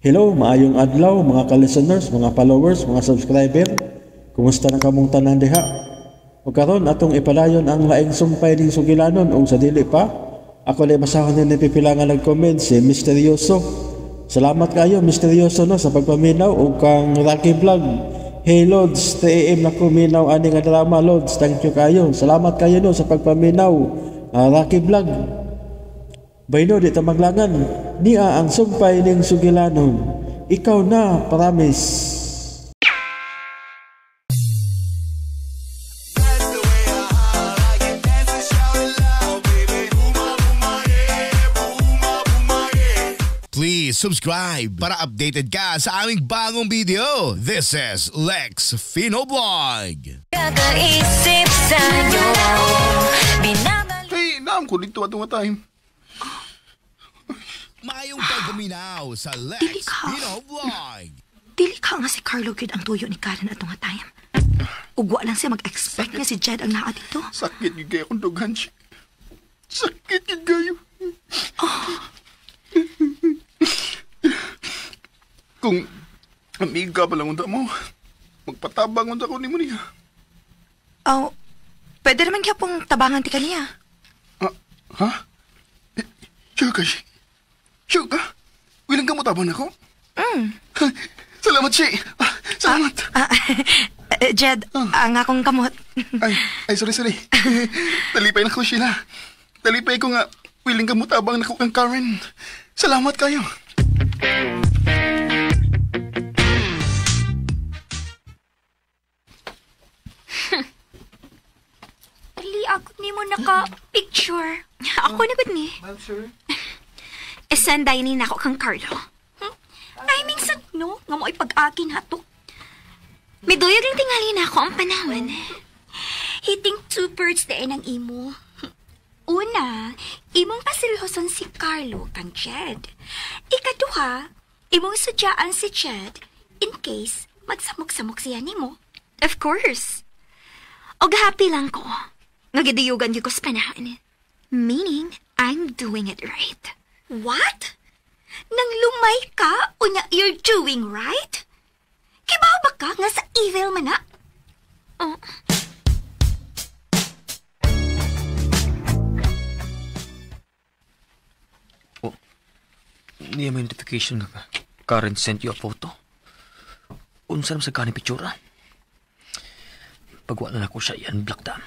Hello, maayong adlaw mga ka-listeners, mga followers, mga subscriber. Kumusta na kamong tanan diha? Ug karon atong ipadayon ang laing sumpay ning sugilanon ug sa dili pa ako lay basahon ni pipila nga nag-comment si Misteryoso. Salamat kayo Misteryoso no sa pagpaminaw ug kang Rocky Vlog. Hey Lods, 3 AM na ko minaw ani nga drama Lods. Thank you kayo. Salamat kayo no sa pagpaminaw. Rocky Vlog. Baylo di ta maglangan. Niya ang sumpay ning sugilanon. Ikaw na, promise. Please subscribe para updated ka sa aming bagong video. This is Lex Fino Vlog. Kakaisip sa'yo. Binabalik. Hey, naam ko dito atong time. Maayong pagpaminaw sa Lex Dili ka. Fino Vlog. Dili ka nga si Carlo gyud ang tuyo ni Karen atong nga time. Ugwa lang siya mag-expect nga si Jed ang naa dito. Sakit gyud kayo akong dughan siya. Sakit gyud kayo. Kung amiga pa lang unta mo, magpatabang unta ko nimo niya. Oh, pwede naman kaya pong tabangan ti kaniya. Ah, ha? Eh, sure ka, Shi? Sure ka? Wilang ka mo tabang nako? Mm. Salamat, Shi. Ah, salamat. Jed, ang akong kamot. Ay, sorry, sorry. Talipay na ko, Sheila. Talipay ko nga, willing ka mo tabang nako kang Karen. Salamat kayo. Dali, ako ni mo naka-picture. Ako na gud ni. Ma'am, sir. Send ni nako kang Carlo. Timing sad no, nga mo ipag-akin hato. Miduyog lang tingali na ako ang panahon. Hitting two birds dahil ang imo. Una, imong pasilhoson si Carlo kang Jed. Ikaduha, imong sudyaan si Jed in case magsamok-samok siya nimo. Of course. Og happy lang ko. Nga giduyugan gyud ko sa panahon. Meaning, I'm doing it right. What? Nang lumay ka, unya you're doing right? Kibaw ba ka nga sa evil man na? Oh. Oh, niya may notification nga Karen sent you a photo. Unsa naman sa kaning pictura? Pagwa na nako siya, i-unblock ta.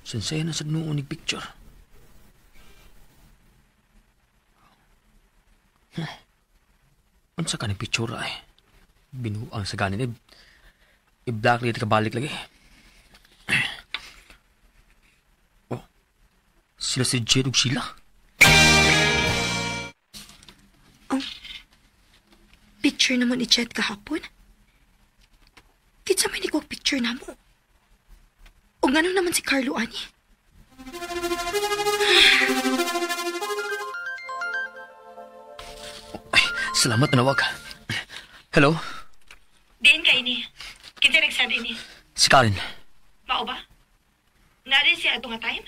Sensaya na sa noon ni picture. Huh. Unsa kaning pictura eh? Binuang sa ganin eh. I-block lagi kabalik lagi. Oh, sila si Jed ug Sheila. Picture naman ni Jed kahapon. Kinsa may nikuha picture na mo? O ngano naman si Carlo ani? Ay, salamat na nawag. Hello? Diin ka ini. Kinsa nagsad ini? Si Karen. Mao ba? Nari siya ato nga time?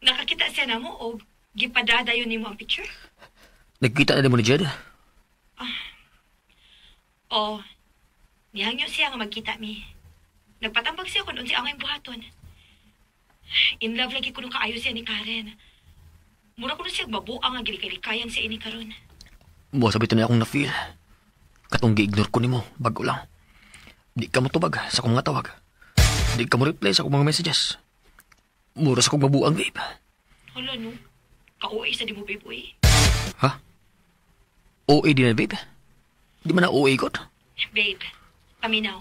Nakakita siya namo o gipadadayon nimo ang picture? Nagkita na din mo ni Jed? O, nihangyo siya nga magkita mi. Nagpatambag siya kung unsi ang buhaton. In love lagi ko nung kaayo siya ni Karen. Mura ko na siya mabuang ang gilikay-likayan siya ini karon. Buwa sabi ito na akong na-feel. Katong gi-ignore ko nimo, bago lang. Di ka mo tubag sa akong mga tawag. Di ka mo reply sa akong mga messages. Mura sa akong mabuang, babe. Hala no, ka-OA sa di mo, babe, uy. Ha? OA din na, babe? Di man na OA ko? Babe, paminaw.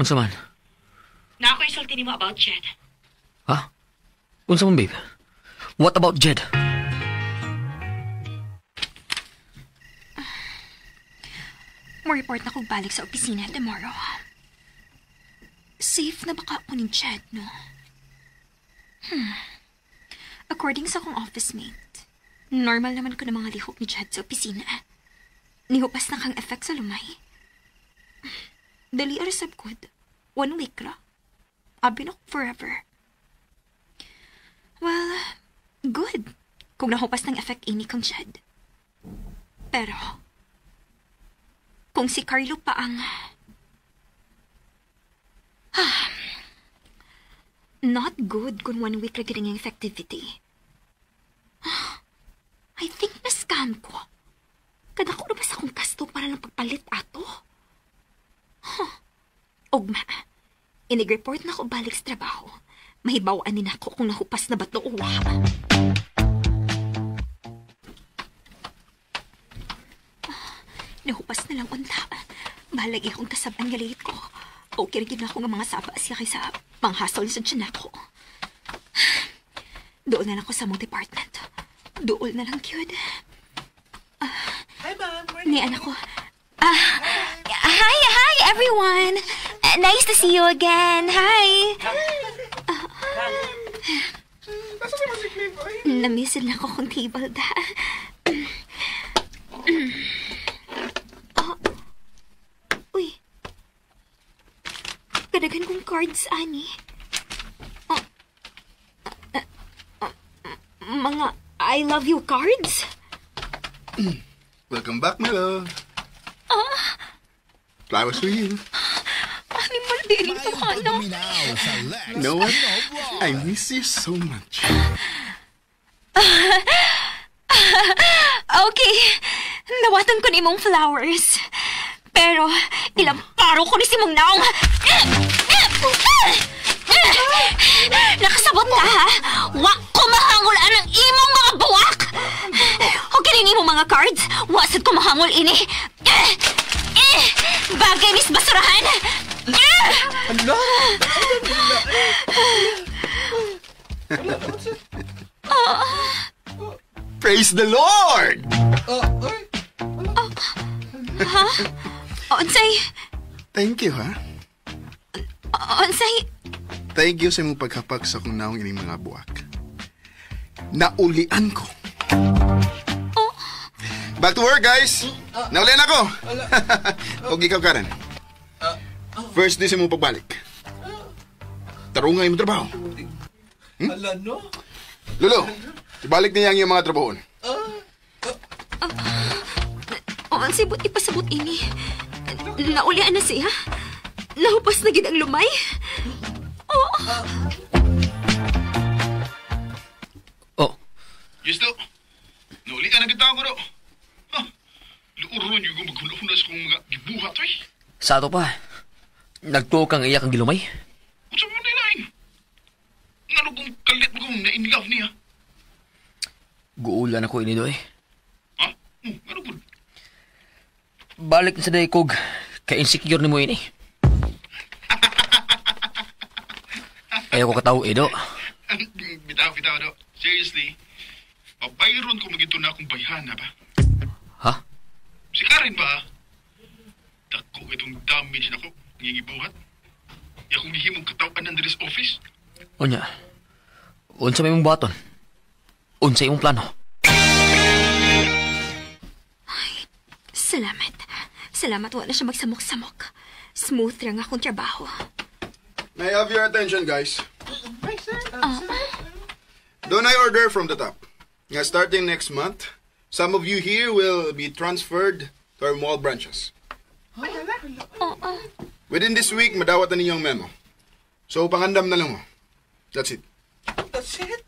Unsa man? Na ako isulti nimo about Jed. Ha? Unsa man, babe? What about Jed? Mo report na kong balik sa opisina tomorrow. Safe na baka ako ni Jed, no? According sa akong office mate, normal naman ko na mga lihok ni Jed sa opisina. Nihupas na kang effect sa lumay. Dali arisab good. 1 week ra. Abi na ko forever. Well, good. Kung nahupas ng effect ini kang Jed. Pero, kung si Carlo pa ang... Not good kung 1 week ra gid ang effectivity. I think na-scam ko. Kada ko na ba sa akong kasto para lang pagpalit ato? Huh. Ugma, inig-report na ko balik sa trabaho. Mahibawaan din ako kung nahupas na bato o wa. Nahupas na lang unta. Bahalagi akong kasaban nga late ko. Okay rin na ako ng mga saba siya kaysa panghasol sa tiyan ako. Doon na lang ko sa mong department. Dool na lang, cute. Hi, ma'am. Ni anak ko. Hi, everyone. Nice to see you again. Hi. Namiss na ako kong table da. Oh. Uy. Kadagan kong cards, ani. Oh. Mga I love you cards? Welcome back, my love. Flowers for you. Animal din ito, ano? You know what? I miss you so much. Okay. Nawatan ko ni mong flowers. Pero, ilang paro ko ni si mong naong. Nakasabot ka, ha? Wa ko mahangol ang imong mga buwak! O kining imong mga cards, wa sad ko mahangol ini. Bagay, Miss Basurahan! Ala! Praise the Lord! Ha? Unsay? Thank you, ha? Unsay? Thank you sa imong paghapak sa akong naong ining mga buwak. Naulian ko. Oh. Back to work, guys! Naulian ako! Og ikaw, Karen. First day sa imong pagbalik. Tarunga imong trabaho. Ala, no? Lolo, ibalik niya ang iyong mga trabahoon. Unsay buti pasabot ini. Naulian na siya. Nahupas na gid ang lumay. Oh. Oh. Justo, naulian na kita ako do. Ha? Luuron yung maghula-hula sa kong mga gibuhat, oy. Sa ato pa, nagtuo kang iyak ang gilumay? Unsa mo nilain? Ngano kung kalit mo kung na-in love niya? Guulan ako ini, doy. Ha? Ano po? Balik na sa daykog, ka-insecure ni mo ini. Ayaw ko kataw, Edo. Bitaw, bitaw, do. Seriously, pabayron ko magito na akong bayhana ba? Ha? Si Karen ba? Dako itong damage na ko, nangingibuhat. Ya kung gihimong katawan ng this office. Unya, unsa may mong buhaton? Unsa imong plano? Ay, salamat. Salamat, wala siya magsamok-samok. Smooth lang akong trabaho. May I have your attention, guys? Don't I order from the top? Nga starting next month, some of you here will be transferred to our mall branches. Within this week, madawat na ninyong memo. So, pangandam na lang mo. That's it. That's it?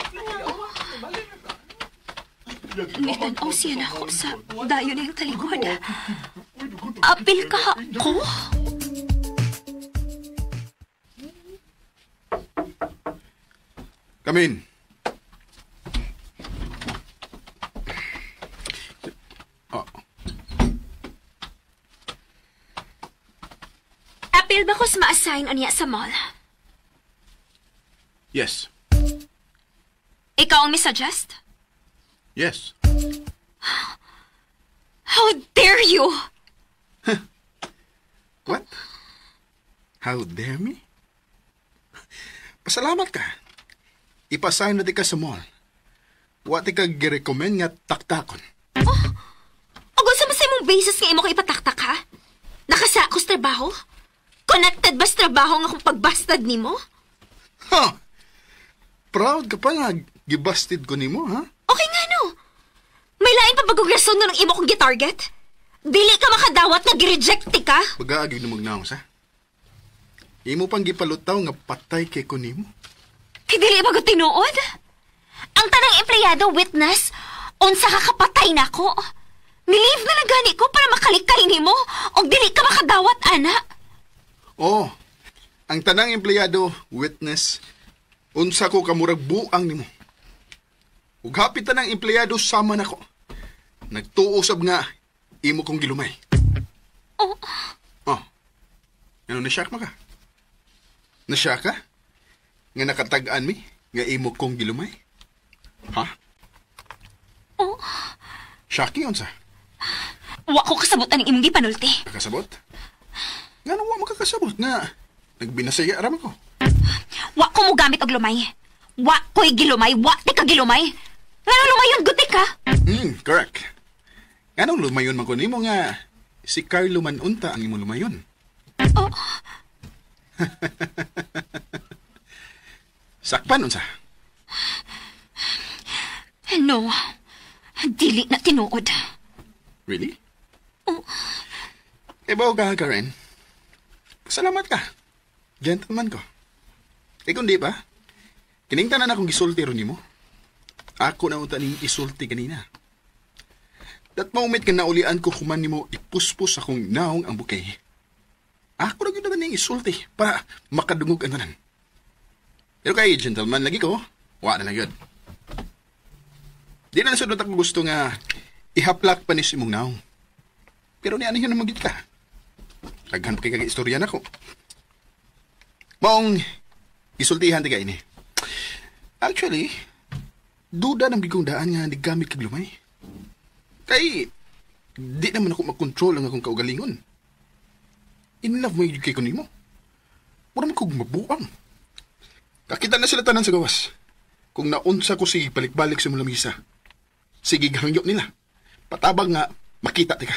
Nitanaw siya na ako sa dayon na yung talikod. Apil ka ako? Come in. Oh. Apil ba ko ma-assign niya sa mall? Yes. Ikaw ang misuggest? Yes. How dare you? Huh. What? How dare me? Pasalamat ka. Ipasign na di ka sa mall. Wa di ka girecommend nga taktakon. Oh, ug unsa man sa imong basis nga imo ko ipataktak, ha? Nakasako sa trabaho? Connected ba sa trabaho nga kung pagbastad nimo? Ha! Proud ka pa nga gibasted ko nimo, ha? Okay nga, no? May lain pa bagong rason nga nung Nganong imo kong gitarget? Dili ka makadawat nga gi-reject ka? Pag-aagig na magnaos, ha? Imo pang gipalutaw nga patay kay ko nimo. Kay dili ba gud tinuod? Ang tanang empleyado witness, unsa ka kapatay nako. Nilive na lang gani ko para makalikay nimo og dili ka makadawat, ana. Oh, ang tanang empleyado witness, unsa ko kamurag buang nimo. Ug hapit tanang empleyado sama nako. Nagtuo sab nga imo kong gilumay. Oh. Oh. Ano na-shock mo ka? Na-shock ka? Nga nakatag-an mi nga imo kong gilumay? Ha? Oh. Shocking unsa? Wa ko kasabot aning imong gipanulti. Kakasabot? Nga nung wa makakasabot nga nagbinasaya ra man ko. Wa ko mo gamit og lumay. Wa ko'y gilumay, wa ti ka gilumay. Ngano lumayon guti ka? Correct. Nganong lumayon man ko nimo nga si Carlo man unta ang imong lumayon. Oh. Sakpan unsa? No. Dili na tinuod. Really? Oh. Ibaw ka, Karen. Salamat ka. Gentleman ko. E kung di pa, kining tanan akong gisulti ron nimo. Ako na unta ning isulti kanina. That moment ka naulian ko human nimo ipuspos akong naong ang bouquet. Ako na gyud na ning isulti para makadungog ang tanan. Pero kay gentleman lagi ko, wa na lang yun. Di na nasudot ako gusto nga ihaplak pa ni imong naong. Pero ni ano yun naman ka. Daghan pa kay kag istorya nako. Maong isultihan ti ini. Actually, duda nang gigong daan nga nigamit kag lumay. Kay di naman ako makontrol ang akong kaugalingon. In love mo yung kay kunimo. Mura man kog mabuang. Kakita na sila tanan sa gawas. Kung naunsa ko si balik-balik sa mga lamisa. Sige, hangyo nila. Patabang nga, makita ti ka.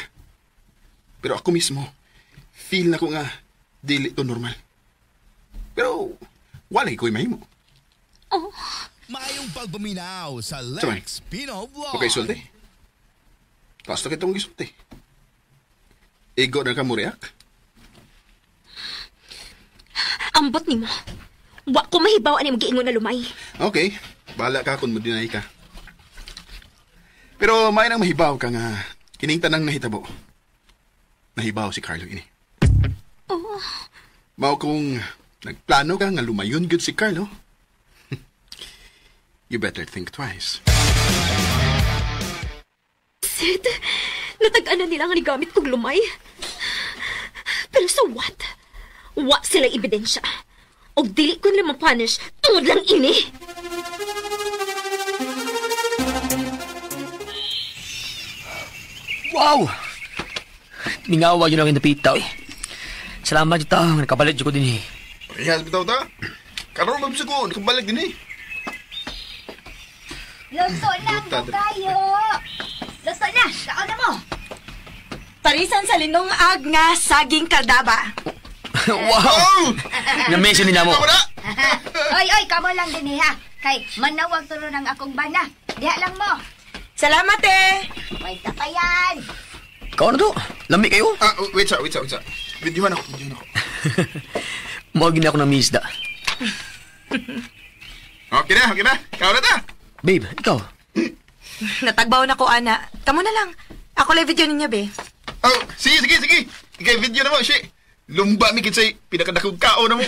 Pero ako mismo, feel na ko nga, dili to normal. Pero, walay ko'y mahimo. Oh. Maayong pagpaminaw sa Lex Pino Vlog. Okay, sulti. Taas na kitong gisulti. Igo na ka mo react? Ambot nimo. Wa ko mahibaw ani magiingon na lumay. Okay, bahala ka kung mo-deny ka. Pero may nang mahibaw ka nga kining tanang nahitabo. Nahibaw si Carlo ini. Oh. Mao kung nagplano ka nga lumayon gyud si Carlo. You better think twice. Sid, natag-anan nila nga nigamit kog lumay. Pero so what? Wa sila ebidensya. Og dili ko nila ma-punish tungod lang ini. Wow! Mingawa yun ang napita eh. Salamat yun ta, nakabalit yun ko din eh. Parehas bitaw ta. Karoon mabisa ko, nakabalik din eh. Luto na po kayo! Luto na! Kaon na mo! Parisan sa linungag nga saging kaldaba. Wow! Na-mention nila mo. Oy, oy, kamo lang din ha. Kay manawag tulo ng akong bana. Diha lang mo. Salamat eh. May tapayan. Kaon na to. Lami kayo. Ah, wait sa. Videohan ako. Mao gina ako ng misda. Okay na. Kaon na ta. Babe, ikaw. Natagbaw na ko, ana. Kamo na lang. Ako lang video ninyo, be. Oh, sige. Ikay video na mo, shi. Lumba mi kitsay pinakadakong kao na mo.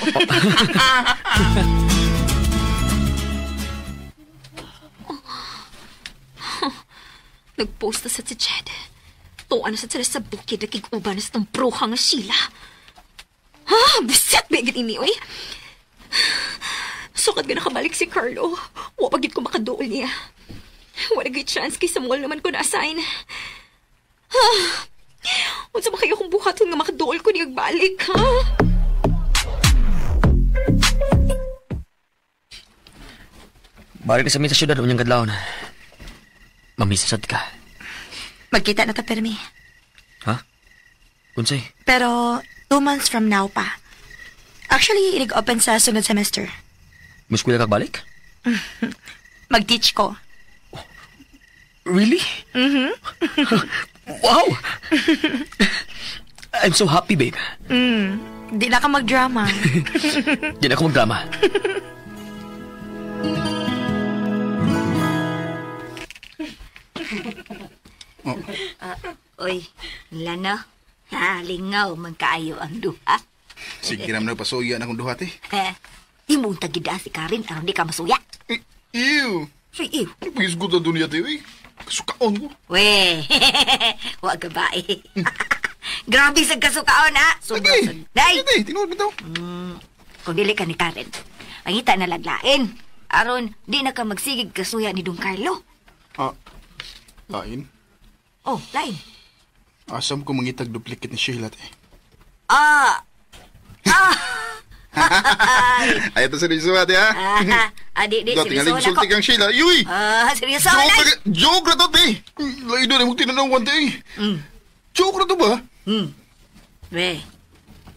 Nagpost na sa si Jed. Tuwa na sa sila sa bukid nakig-uban na sa tong bruha nga Sheila. Ha? Bisit ba agad ini, oy? Sukad ka nakabalik si Carlo. Wa pagid ko makaduol niya. Wala good chance kay Samuel naman ko na-assign. Ha? Unsa ba kayo kung buhaton nga makaduol ko niya balik, ha? Balik na sa mi sa syudad unyang kadlawon. Mamisasad ka. Magkita na ta, permi. Ha? Unsay? Pero 2 months from now pa. Actually, inig-open sa sunod semester. Muskwela kag balik? Mag-teach ko. Oh, Really? Mm-hmm. Wow! I'm so happy, babe. Di na ka magdrama. Di na ako magdrama. Oy, Lano. Ha, lingaw man kaayo ang duha. Sige naman na pasuya na akong duha, te. Imong tagida si Karen aron di ka masuya. Eh, ew! Say, ew. Ano pa isgot na doon niya, te? Uy, kasukaon ko. We, wa ka ba eh. Grabe sa kasukaon, ha? Sobra Lagi! sa... Day! Lagi, tinuod bitaw. Kung dili ka ni Karen, mangita na laglain. Aron, di na ka magsigig kasuya ni Don Carlo. Ah, lain? Oh, lain. Asam ko mangitag duplicate ni Sheila, te. Ah! Ay, ito seryoso, ate, ha? Ah, di, di, Do, tingaling seryoso na sulti ko. kang Sheila. Yuy! Ah, seryoso Joke na. na, joke na to, te! Lain doon, imong tinanawan, te. Joke na to ba? We,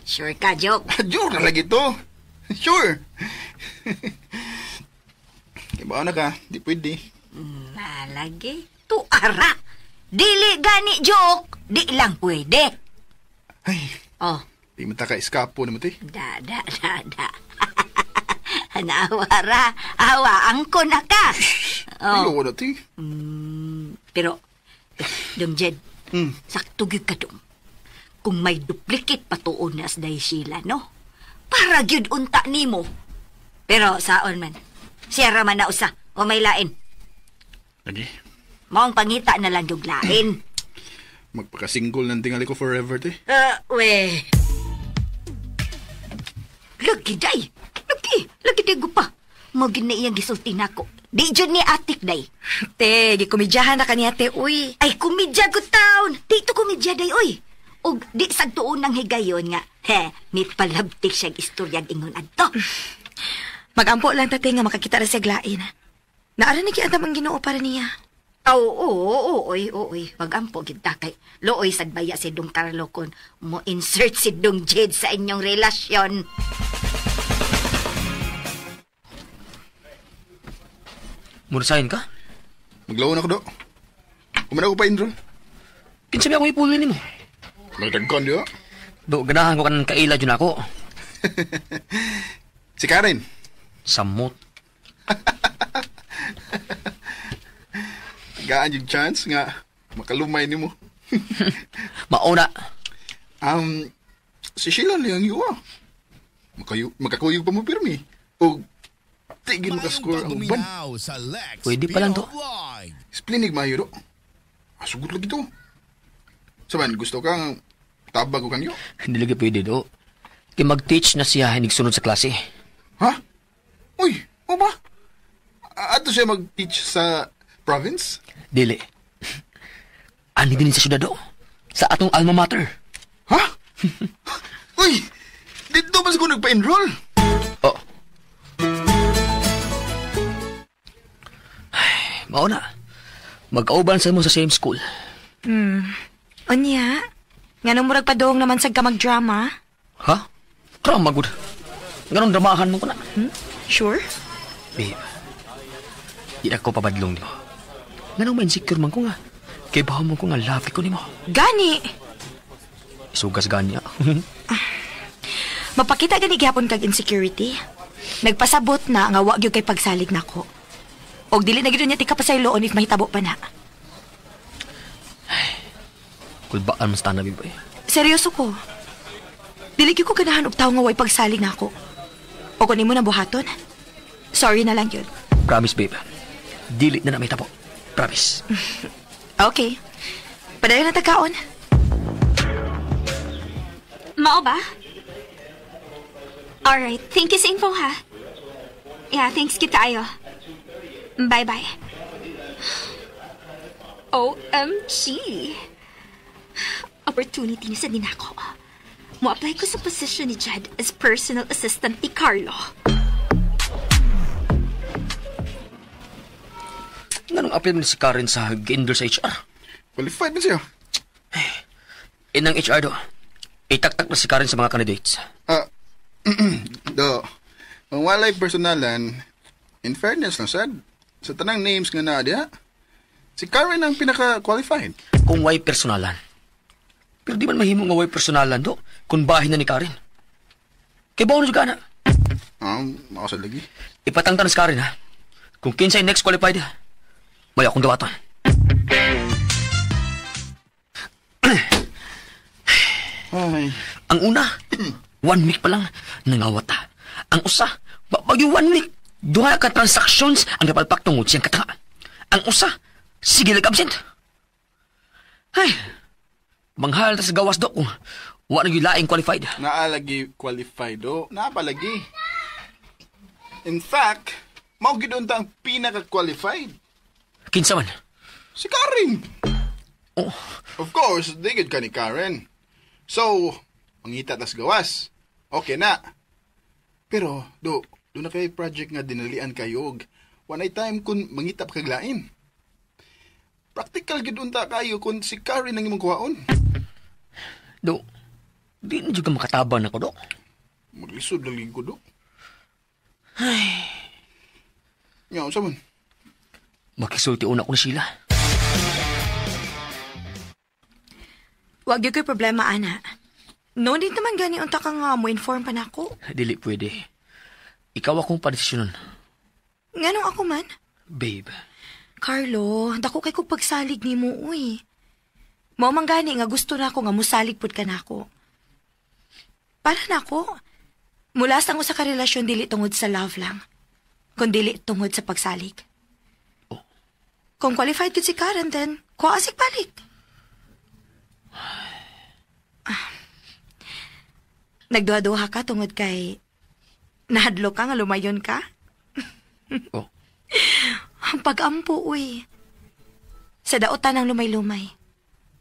sure ka, joke. Joke na lagi to. Sure. Iba na ka, di pwede. Malagi. Tuara. Dili gani joke. Di lang pwede. Ay, Oh, di man ta ka eskapo naman, te. da, da, da, da. Nawara. Awa, angko na ka. Oh. Oh, Ayaw na, te. pero, Dong Jed, sakto gyud ka dong. Kung may duplicate patuon na sa sila, no? Para gyud unta nimo. Pero saon man, siya ra man na usa, o may lain. Lagi. Maong pangita na lang yung lain. Magpakasingle ng tingali ko forever, te. We. Lagi, day. Lagi, lagi day gupa. Magin na iyang gisulti nako. Di jud ni atik, day. Te, gikomedyahan na kaniya, te. Uy. Ay, kumidya ko taon. Dito kumidya, day, uy. Og di sa tuon ng higayon nga. He, may palabtik siyang istoryang ingon adto. Magampo lang ta, te, nga makakita ra siya glain. Naara ni giandam ang Ginoo para niya. Oo, oo, oo, oy, oy. Magampo gid ta kay looy sagbaya si Dong Carlo kon mo insert si Dong Jade sa inyong relasyon. Murasahin ka? Maglawon ako, do. Kumana ko pa enroll. Kinsa ba akong ipuloy nimo? Nagdagkan, di ba? Do, ganahan ko kanang kaila dyan ako. Si Karen. Samot. Gaan yung chance nga makalumay nimo. Mauna. Si Sheila lang yung ah. Makakuyog pa mo pirmi. O tigil makascore ang uban. Sa Lex Pwede pa lang to. Vlog. Splinig mayo do. Asugot lagi to. Saban, gusto kang tabag ko kang yo? Hindi lagi pwede do. Kay mag-teach na siya hinigsunod sa klase. Ha? Uy, o ba? Ato siya mag-teach sa province? Dili. Ani din sa syudad do. Sa atong alma mater. Ha? Uy! Dito ba ko nagpa-enroll? Oh. Ay, mauna. Magkauban sa mo sa same school. Unya, nganong murag padong naman sad ka magdrama? Ha? Drama good. Ganun dramahan mo ko na. Sure? Babe, di na ko pabadlong nimo. Nganong ma-insecure man ko nga. Kay baho mo ko nga love ko nimo. Gani! Isugas gani. Mapakita gani gihapon kag insecurity. Nagpasabot na nga wa gyud kay pagsalig nako. Og dili na gyud niya tika pasayloon if mahitabo pa na. Kulbaan mas tanabi ba eh. Seryoso ko. Dili gyud ko ganahan og tawo nga way pagsalig nako. O kun imo na buhaton. Sorry na lang yun. Promise, babe. Dili na na may tapo. Promise. Okay. Padayon na tagkaon. Mao ba? Alright, thank you sa info ha. Yeah, thanks kita ayo. Bye-bye. OMG! Opportunity na sa din ako. Mo-apply ko sa position ni Jed as personal assistant ni Carlo. Nganong apply mo ni si Karen sa gi-endorse sa HR? Qualified na siya. Inang HR do. Itaktak na si Karen sa mga candidates. Do, ang walay personalan, in fairness lang sad, sa tanang names nga naa diha, Si Karen ang pinaka-qualified. Kung way personalan. Pero di man mahimo nga way personalan do, kung bahin na ni Karen. Kay baon na juga na. Ako sa lagi. Ipatangtan si Karen ha. Kung kinsay next qualified, may akong dawaton. Ay. Ang una, 1 week pa lang, nangawat ta. Ang usa, bagyo 1 week, duha ka transactions ang napalpak tungod siyang katanga. Ang usa, sige nag-absent. Ay, manghal ta sa gawas do kung wa na gyud laing qualified. Naalagi qualified do, naapalagi. In fact, mao gyud unta ang pinaka-qualified. Kinsa man? Si Karen. Oh. Of course, di gyud ka ni Karen. So, mangita tas gawas. Okay na. Pero, do na kay project nga dinalian kayo. Wanay time kung mangita pa kaglain. Practical gyud unta kayo kung si Karen ang imong kuhaon. Do, di na jud ka makatabang nako, do. Maglisod lang ko, do. Ay. Nga, unsa man? Makisulti una ko ni Sheila. Wag gyud ko'y problema, ana. No need naman gani unta ka nga mo inform pa nako. Dili pwede. Ikaw akong padesisyonon. Nganong ako man? Babe. Carlo, dako kay kog pagsalig nimo, uy. Mao man gani nga gusto na ako nga musalig pud ka nako. Para nako, mula sa usa ka relasyon dili tungod sa love lang, kun dili tungod sa pagsalig. Oh. Kung qualified gud si Karen, then kuha sig balik. Nagduha-duha ka tungod kay nahadlok ka nga lumayon ka? Oh. Ang pag-ampo, uy. Sa daotan ng lumay-lumay.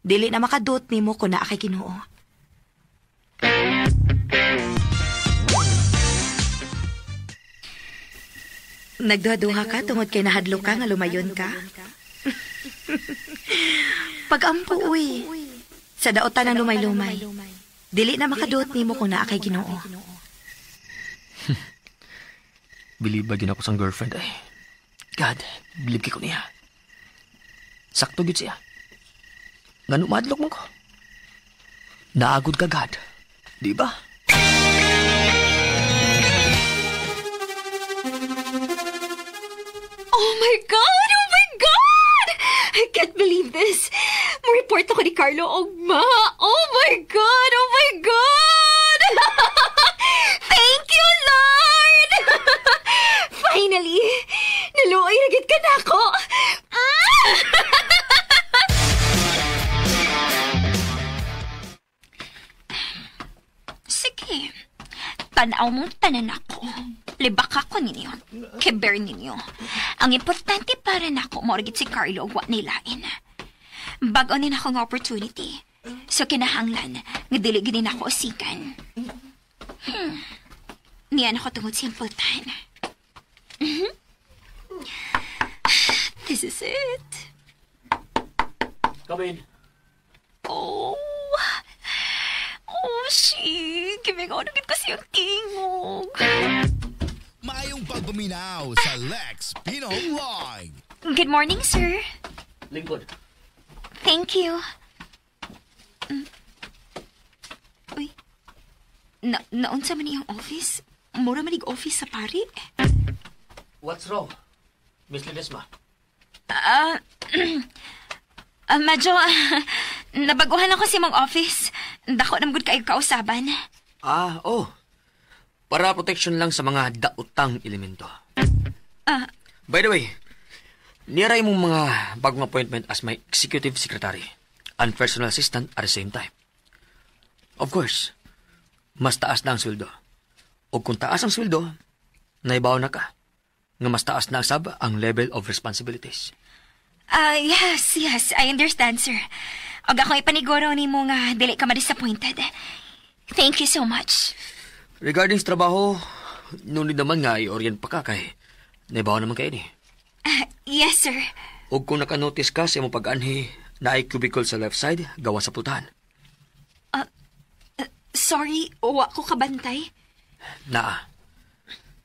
Dili na makadot nimo kung naa kay Ginoo. Nagduha-duha ka tungod kay nahadlok ka nga lumayon ka? Pag-ampo, uy. Sa daotan ng lumay-lumay. Dili na makadot nimo kung naa kay Ginoo. Believe ba gin ako sang girlfriend ay? God, believe kay ko niya. Sakto gid siya. Ngano madlok man ko? Naagod ka, God. Di ba? Oh my God! Oh my God! I can't believe this. Mo-report ako ni Carlo Ogma. Oh my God! Oh my God! Thank you, Lord! Finally! Naluoy na gid ka na ako. Sige. Tanaw mong tanan ako. Libak ako ninyo. Kiber ninyo. Ang importante para nako morgit si Carlo wa nilain. Bag-o ni nako nga opportunity. So kinahanglan nga dili gid nako usikan. Niyan ako tungod simple time. This is it. Come in. Oh. Oh, she. Gimingaw na gid kasi ang tingog. Maayong pagpaminaw sa Lex Pino Vlog. Good morning, sir. Lingkod. Thank you. Uy. Naunsa man iyang office? Mura man ig office sa pari. What's wrong, Miss Ledesma? Medyo nabaguhan ako sa imong office. Dako na gud kayo kausaban. Ah, oh. Para protection lang sa mga dautang elemento. By the way, niray mong mga bagong appointment as my executive secretary and personal assistant at the same time. Of course, mas taas na ang sweldo. O kung taas ang sweldo, naibaw na ka nga mas taas na sab ang level of responsibilities. Yes, yes, I understand, sir. Og ako ipaniguro nimo nga dili ka ma-disappointed. Thank you so much. Regarding sa trabaho, ngunit naman nga i-orient pa ka kay naibaw naman kayo ni. Yes, sir. Og kung nakanotice ka sa imong pag-anhi, naay cubicle sa left side, gawa sa pultahan. Sorry, wa ko kabantay. Naa.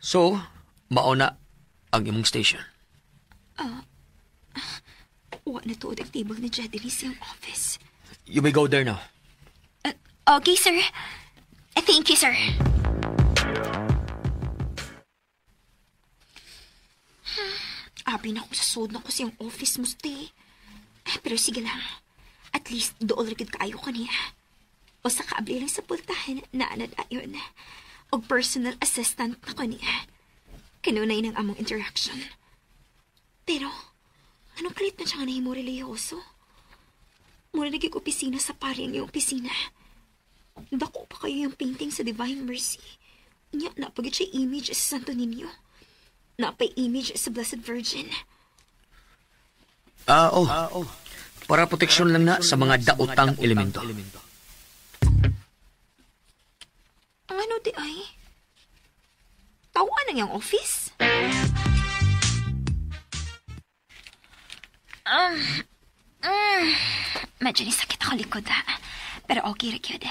So, mauna ang imong station. Wa na tuod ang table ni Jed dinhi sa iyang office. You may go there now. Okay, sir. Thank you, sir. Abi na ko sa sud na ko siyang office mo, ste. Pero sige lang. At least dool ra gyud kaayo ko niya. O sa kaabli lang sa pultahan na anad ayon. Og personal assistant na ko niya. Kanunay ng among interaction. Pero, anong kalit na siya nga nahimo relihiyoso? Mura naging opisina sa pari ang iyong opisina. Dako pa kayo yung painting sa Divine Mercy. Nya, napagit siya image sa Santo Niño. Napay image sa Blessed Virgin. Oh. Para proteksyon lang na sa mga daotang elemento. Ang ano di ay? Tawaan ang iyang office? Medyo nisakit ako likod ha. Pero okay ra gyud.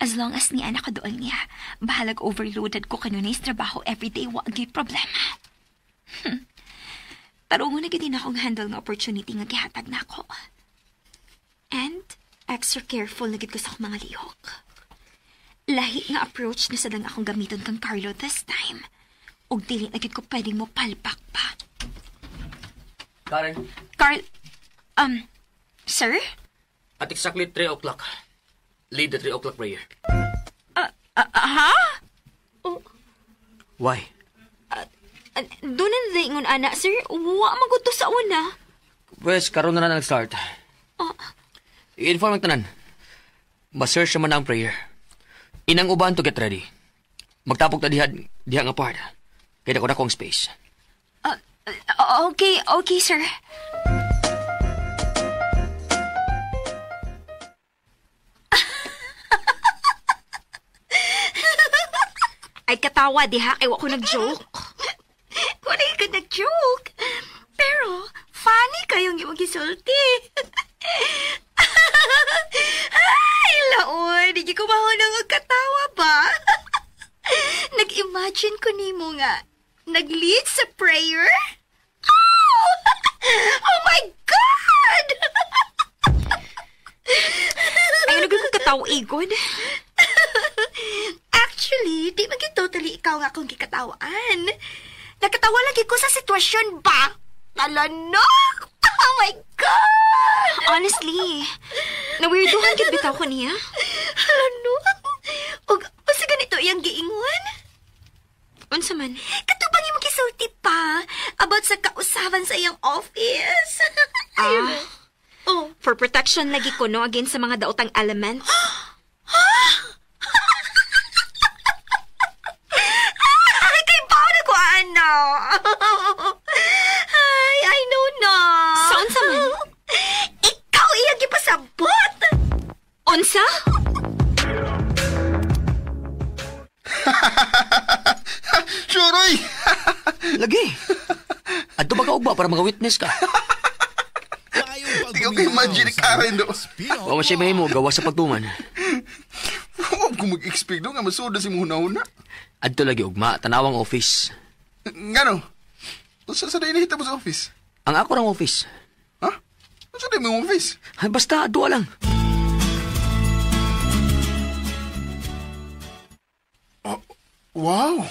As long as niya nakadool niya, bahalag overloaded ko kanunay sa trabaho everyday, wa gyud problema. Tarungon na gyud din akong handle nga opportunity nga gihatag nako. And extra careful na gyud ko sa akong mga lihok. Lahi nga approach na sadang akong gamiton kang Carlo this time. Og dili na gyud ko pwedeng mo palpak pa. Karen? Carl, sir? At exactly 3 o'clock. Lead the 3 o'clock prayer. Ha? Oh. Why? Doon na daingon, ana, sir. Wa maguto sa una. Pwes, karon na nag-start. I-inform ang tanan. Ma-search naman ang prayer. Inang uban to get ready. Magtapok na diha nga part. Kaya ko na akong space. Okay, sir. Ay, katawa diha. Ay, wa ko nag-joke. Wala ka nag-joke. Pero, funny kayong imong gisulti. Ay, laon. Hindi ko mahunang ang katawa ba? Nag-imagine ko nimo nga. Nag-lead sa prayer? Oh! Oh my God! Ay, ano kong katawa, Igod? Actually, di maging totally ikaw nga akong gikatawaan. Nakatawa lagi ko sa sitwasyon ba? Talanok! Oh my God! Honestly, nawirduhan gid bitaw ko niya. Talanok! Og, sa ganito iyang giingon? Unsa man? Katubang imong gisulti pa about sa kausaban sa iyang office. Oh. For protection lagi ko no against sa mga daotang elements. Ay, kay paano ko, ano? Ay, I know na. Sa unsa man? Ikaw iyang gipasabot. Unsa? Sure, oy! Lagi. Adto ba ka ugba para mga-witness ka? Di ko imagine Karen do. Wa man siya mahimo gawa sa pagtuman. Wa ko mag-expect do nga masuda si muna-una. Adto lagi ugma tanawang office. Ngano? Unsa sa day nahitabo sa office? Ang ako rang office. Ha? Unsa day mong office? Ay, basta adto lang. Oh, wow.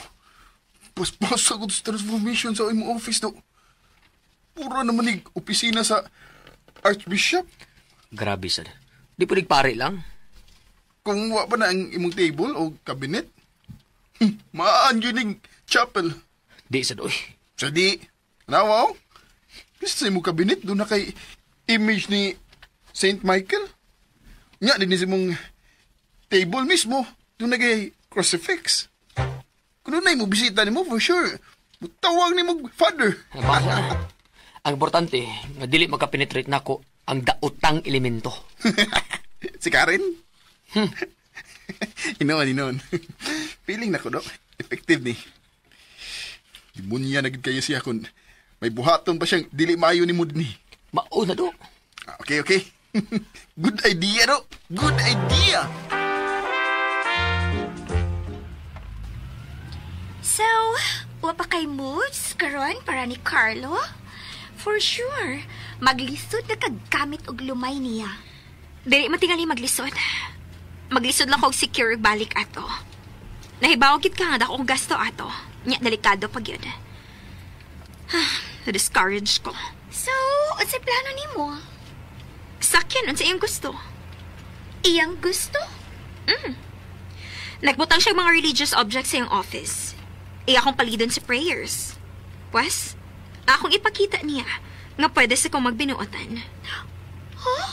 Paspas ako sa transformation sa imong office do. Puro naman ni opisina sa Archbishop. Grabe sad. Di pwede pare lang. Kung wa pa na ang imong table o cabinet, maan yun yung chapel. Di sad, oy. Sa di, nawaw. Kasi sa imong cabinet, doon na kay image ni Saint Michael. Nga, din sa imong table mismo, doon na kay crucifix. Kung doon na imong bisita ni mo, for sure, tawag ni mo father. Baka. Ang importante, nga dili makapenetrate nako ang daotang elemento. Si Karen? Inoon. Feeling na ko, do. Effective ni. Demonya na gid kayo siya kung may buhaton pa siyang dili maayo ni mood ni. Mao na, do. Okay. Good idea, do. Good idea. So, wa pa kay moods karon para ni Carlo? For sure, maglisod na kaggamit og lumay niya. Dili matingali maglisod. Maglisod lang kog secure balik ato. Nahibaw gid ka nga dako kong gasto ato. Nya delikado pag yun. Na-discourage ko. So, unsay plano nimo? Sakyan, unsa iyang gusto? Iyang gusto? Nagbutang siya mga religious objects sa iyang office. Iya akong palidon sa prayers. Pwes, akong ipakita niya nga pwede sa kong magbinuotan. Huh?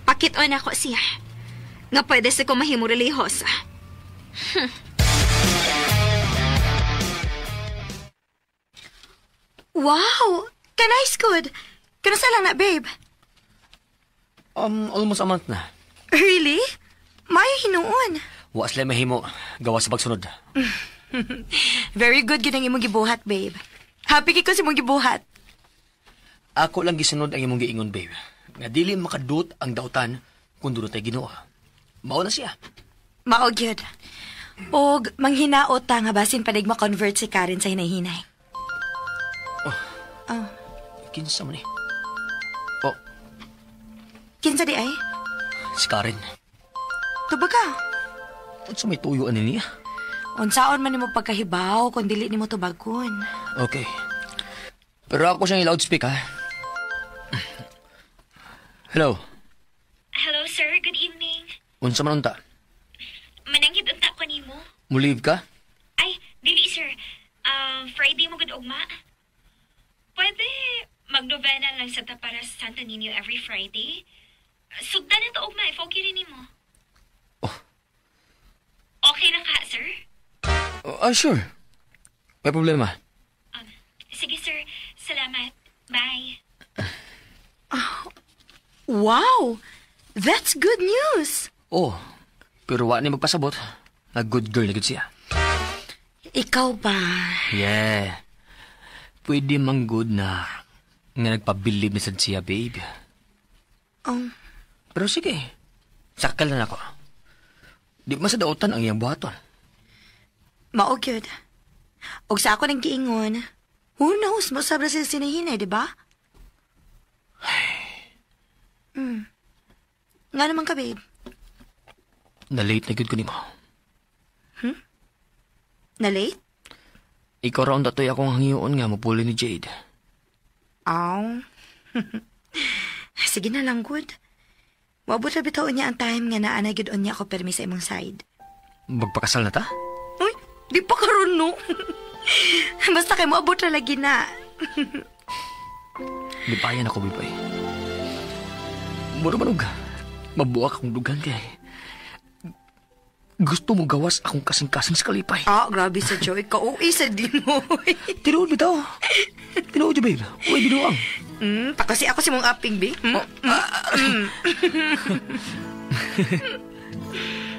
Pakit-on ako siya nga pwede sa kong mahimo relihiyosa. Wow! Ka-nice good! Kanusa lang na, babe? Almost a month na. Really? Mayo hinuon. Wa sila mahimo. Gawa sa pagsunod. Very good gid ang imong gibuhat, babe. Happy kay ko sa imong gibuhat. Ako lang gisunod ang imong giingon, babe. Nga dili makadut ang dautan kung dunay tay Ginoo. Mao na siya. Mao gyud. Og manghinaot ta nga basin panig ma-convert si Karen sa hinay-hinay. Oh. Kinsa man eh? Oh. Kinsa di ay? Si Karen. Tubag ka. Unsa may tuyo ani niya? Unsaon man nimo pagkahibaw kung dili nimo tubagon. Okay. Pero ako siyang i-loudspeak, ha? Hello. Hello, sir. Good evening. Unsa man unta? Mananghid unta ko nimo. Mo-leave ka? Ay, dili, sir. Friday mo gud ugma. Pwede magnovena lang sa ta para sa Santo Niño every Friday. Sugdan na to ugma if okay rin nimo. Oh. Okay na ka, sir? Sure. May problema. Sige, sir. Salamat. Bye. Wow! That's good news! Oh, pero wa ni magpasabot. Na good girl na good siya. Ikaw ba? Yeah. Pwede mang good na nga nagpabilib ni sad siya, babe. Oh. Pero sige, sakal na ako. Di man sa dautan ang iyang buhaton. Mao gyud. Og sa ako nang giingon, who knows, mosabra sila sinahinay, di ba? Nga naman ka, babe. Na-late na gyud ko nimo. Na-late? Ikaw raon datoy akong hangyoon nga mapuli ni Jade. Aw. Sige na lang, good. Maabot ra bitaw niya ang time nga naanay gyud unya ako permi sa imong side. Magpakasal na ta? Uy, di pa karon no. Basta kay moabot ra lagi na. Lipayan ako, bibay. Mura man og mabuak akong dugan kay gusto mo gawas akong kasing-kasing sa kalipay. Ah, grabe sa Joy. Kauwi sa di mo. Tinuod bitaw. Tinuod yun, babe. Uy, binuang. Kasi ako si mong aping, babe. Oh,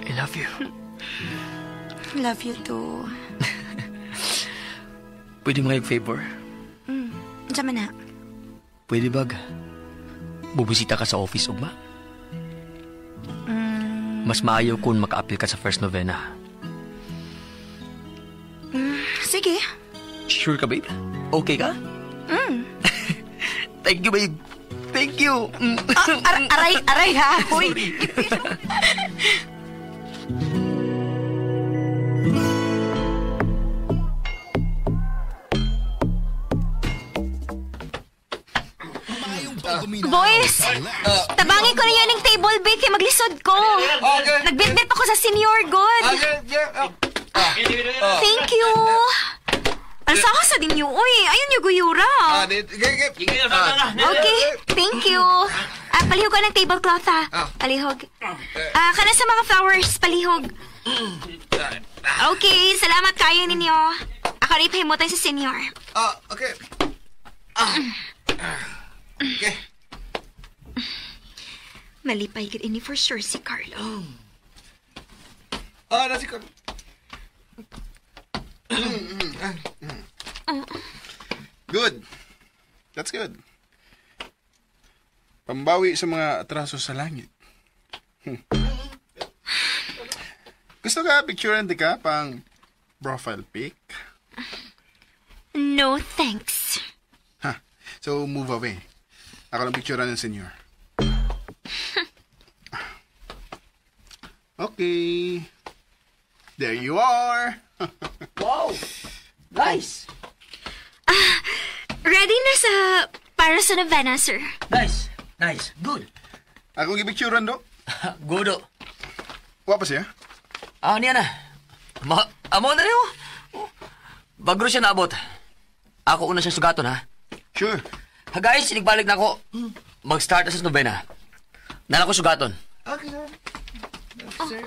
I love you. Love you too. Pwede mga favor? Unsa man na? Pwede ba bubisita ka sa office, ugma? Mas maayo kung maka-appeal ka sa first novena. Sige. Sure ka, babe? Okay ka? Thank you, babe. Thank you. Aray, aray ha. Hoy. Boys, tabangin ko na yan ang table, babe, kay maglisod ko. Okay. Nagbitbit ako sa senior, good. Thank you. Alsa ko sa dinyo, uy. Ayun yung guyura. Okay, thank you. Palihog ka ng tablecloth, ha. Palihog. Kana sa mga flowers, palihog. Okay, salamat kayo ninyo. Ako rin ipahimutan sa senior. Okay. Okay. Malipay gid ini for sure si Carlo. Nasi Carlo. Good. That's good. Pambawi sa mga atraso sa langit. Gusto ka picturean di ka pang profile pic? No thanks. Ha? So, move away. Ako lang picture ng senior. Okay. There you are. Wow! Nice! Ready na sa para sa novena, sir. Nice! Nice! Good! Akong gipicturean do. Good. Oh. Wa pa siya? Ah, niya na. Amo na rin, oh. Oh. Bagro siya naabot. Ako una siya sugaton, ha? Sure. Ha, guys, inigbalik na ako. Mag-start na sa novena. Nala ko sugaton. Okay, sir. Sir.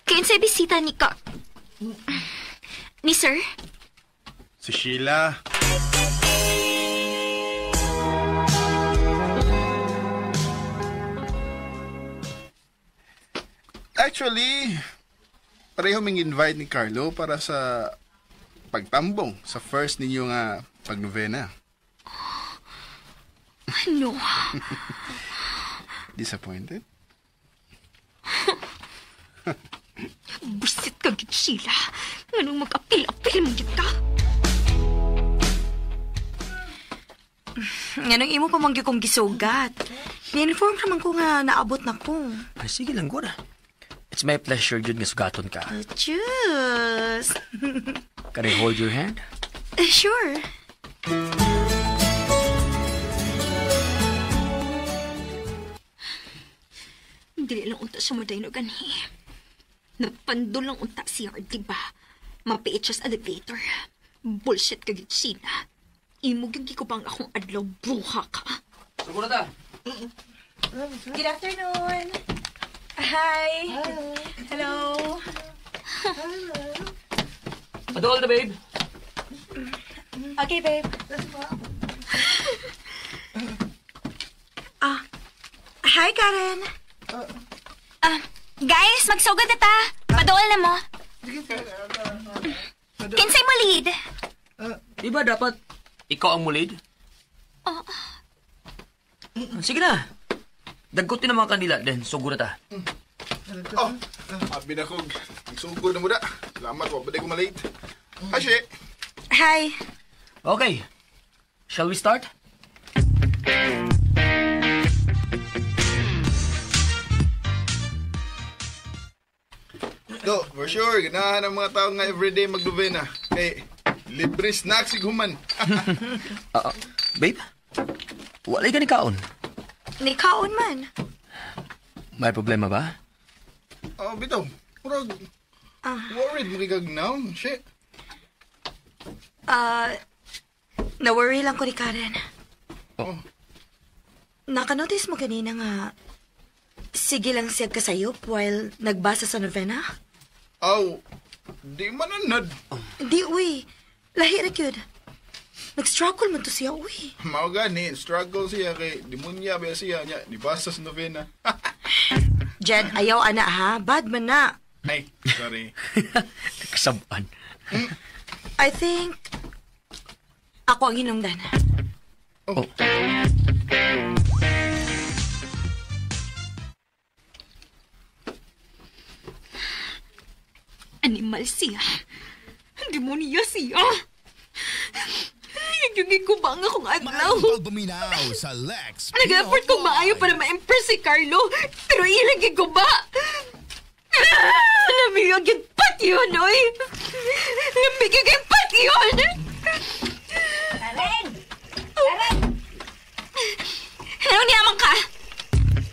Kinsay bisita ni ka... Ni sir? Si Sheila. Actually, pareho ming invite ni Carlo para sa pagtambong sa first ninyo nga pagnovena. No. Disappointed? Busit ka, gid, Sheila. Nganong mag-apil-apil mo gid ka? Nganong imo pa man gyud kong gisugat. Ni-inform naman ko nga naabot na ko. Ay, sige lang, good. It's my pleasure, Jud, nga sugaton ka. Cheers! Can I hold your hand? Sure. Dili lang unta siya mo ganhi. Nagpando lang unta siya, di ba? Mapiit siya sa elevator. Bullshit ka gid, Sheila. Imo gyud gikubang akong adlaw buha ka. Sugod na ta. Good afternoon. Hi. Hello. Paduol na, babe. Okay, babe. Hi, Karen. Guys, magsugod na ta. Paduol na mo. Kinsay mo lead? Di ba dapat ikaw ang mulid? Oo. Sige na. Dagkotin ang mga kandila, then sugod na ta. Oh, abi na kog. Nagsugod na mo da. Salamat, wa pa di ko malate. Hi, Shi. Hi. Okay. Shall we start? Do, for sure, ganahan ang mga tao nga everyday magnovena. Kay, libre snacks human. Babe? Walay ka ni kaon. Ni kaon man. May problema ba? Oh, bitaw. Murag, worried mo kay now. Shit. Na-worry lang ko ni Karen. Oh. Nakanotice mo kanina nga sige lang siya kasayop while nagbasa sa novena? Aw, di man anad. Di, uy. Lahi ra gyud. Nag-struggle man to siya, uy. Mao gani, struggle siya kay demonya ba siya nya, di basa sa novena. Jed, ayaw ana ha. Bad man na. Ay, sorry. Kasabaan. I think ako ang hinungdan. Oh. Animal siya. Demonyo siya. Yung gubang akong adlaw. Maayong pagpaminaw sa Lex Nag-effort kong maayo para ma-impress si Carlo, pero ilang giguba. Lamig yung pat yun, oy! Lamig yung pat yun! Karen! Karen! Anong niyaman ka?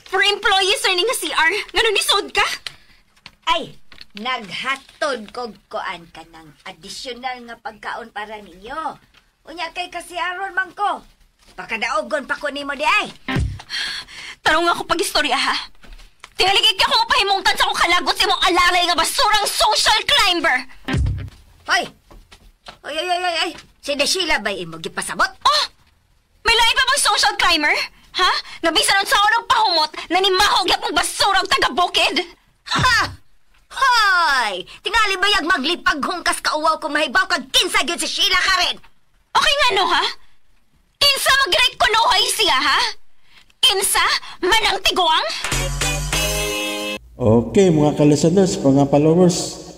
For employees or nga CR, ngano ni sod ka? Ay, naghatod kog koan ka ng additional nga pagkaon para ninyo. Unya kay kasi aron man ko. Pakadaogon pa ko nimo di ay. Tarong ako pag-istorya, ha? Tingaligid ka kung mapahimungtan sa akong kalagot sa imong alalay nga basurang social climber! Hoy! Oy, oy, oy, oy, oy. Si Sheila ba imo gipasabot? Oh! May lain pa bang social climber? Ha? Nabisan sa unong pahumot na ni mahog yapong basurang taga-bukid? Ha! Hoy! Tingali bayag maglipaghungkas ka uwaw kung mahibaw kag kinsa gyud si Sheila Karen. Okay nga no, ha? Kinsa mag-great kunuhay siya, ha? Kinsa? Manang tiguang? Okay mga ka-listeners, mga followers,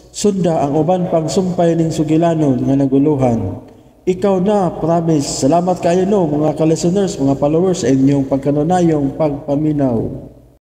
sunda ang uban pang sumpay ning sugilanon nga naguluhan. Ikaw na, promise. Salamat kayo no, mga ka-listeners, mga followers, sa inyong pagkanunayong pagpaminaw.